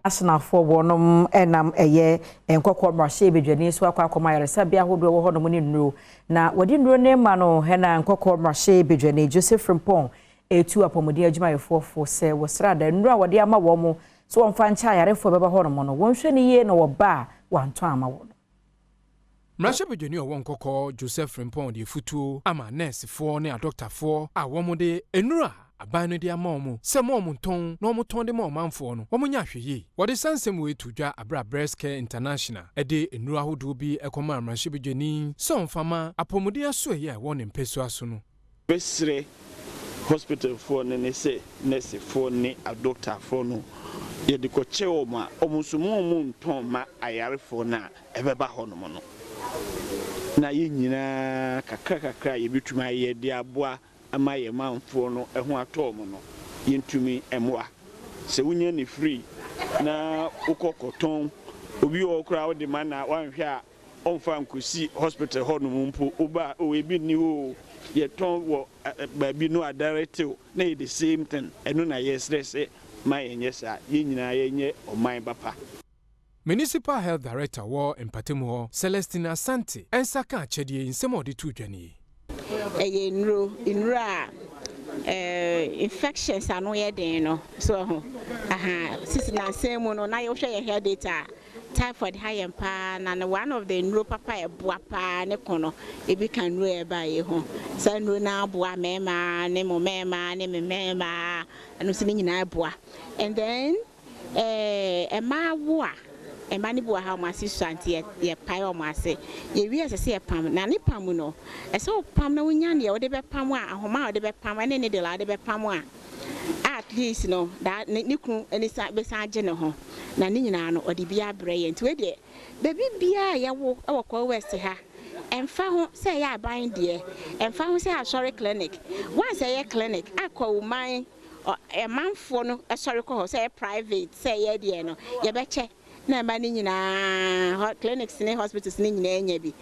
Asenafoɔ wɔnom ɛnam ɛyɛ Nkɔkɔ mmarahyɛbadwani so akɔ akɔma ayaresabea ahodoɔ wɔ hɔnom ne nnuro, na wɔde nnuro ne ma no. Ɛna Nkɔkɔ mmarahyɛbadwani Joseph Frimpong etu apɔmuden adwumayɛfoɔ fo sɛ wɔsrada nnuro a wɔde ama wɔn mo so wɔmfa nkyɛ ayarefoɔ bɛba hɔnom no, wɔnhwɛ ne yie na wɔba a wɔantɔn ama wɔn. Mmarahyɛbadwani a ɔwɔ Nkɔkɔ, Joseph Frimpong, de afutuo ama nɛɛsefoɔ ne adɔktafoɔ a wɔn de nnuro a aban no de ama wɔn sɛ mo wɔn ntɔn na wɔn tɔn de ma ɔmanfoɔ no, wɔn nyɛ ahwɛ yie. Wɔde saa nsɛm wei to dwa abere a Breast Care International de nnuro ahodoɔ bi kɔma mmarahyɛbadwani sɛ ɔmfa ma apɔmuden asoɛyɛ a ɛwɔ ne mpɛsua so no. Bɛsrɛ hospitalfoɔ no ne sɛ nursefoɔ ne adɔktafoɔ no, yɛde kɔkyɛ wɔn a, wɔn nso mo wɔn ntɔn ma ayarefoɔ no a ɛbɛba hɔnom no, na yɛn nyinaa kakra kakra a yɛbɛtumi ayɛ de aboa ama yɛn manfoɔ no ho atɔ wɔn no, yɛntumi mmoa. Sɛ wonya ne free na wokɔ kɔtɔn, obi wɔ hɔ koraa wode ma na wanhwɛ a, ɔmfa nkɔsi hospital hɔnom mpo. Woba o, ebi nni hɔ o, yɛtɔn wɔ baabi no adaretew na yɛ the same thing. Ɛno na yɛsrɛ sɛ ma yɛnyɛ saa, yɛn nyinaa yɛnyɛ ɔman ba pa. Municipal Health Director wɔ mpatamu hɔ, Celestine Asante, ɛnsa ka akyɛdeɛ nsɛm a ɔde to dwa nie. Ɛyɛ nnuro a infections ano yɛ den no so ho aha sisi nansan mu no na yɛhwɛ yɛn health data a, typhoid ha yɛn paa, na no one of the nnuro papa ɛboa paa ne ko no, ebi ka nnuro a ɛba yɛ ho. Saa nnuro no aboa mmarima ne mo mmarima ne me mmarima, ɛno nso ne nyinaa boa. And then mmaa wo a, mmaa no bi wɔ ha, wɔn ase sua, nti yɛpae wɔn ase. Yɛwie, ɛsɛ sɛ yɛpam, na ne pam no, ɛsɛ wopam na wonya deɛ wode bɛpam a, ahoma a wode bɛpam ɛne needle a wode bɛpam a, at least no daa ne kunu ani sa bɛsan agye ne ho, na ne nyinaa no ɔde bi abrɛ yɛn. Nti wei deɛ, baabi biara a yɛwo ɛwɔ Kwahu West ha, ɛmfa ho sɛ ɛyɛ aban deɛ, ɛmfa ho sɛ asɔre clinic, once ɛyɛ clinic akɔ man ɛmanfoɔ no ɛsɔre kɔ hɔ, sɛ ɛyɛ private, sɛ ɛyɛ deɛ no, yɛbɛkyɛ na ɛma ne nyinaa clinics ne hospitals ne nyinaa nya bi.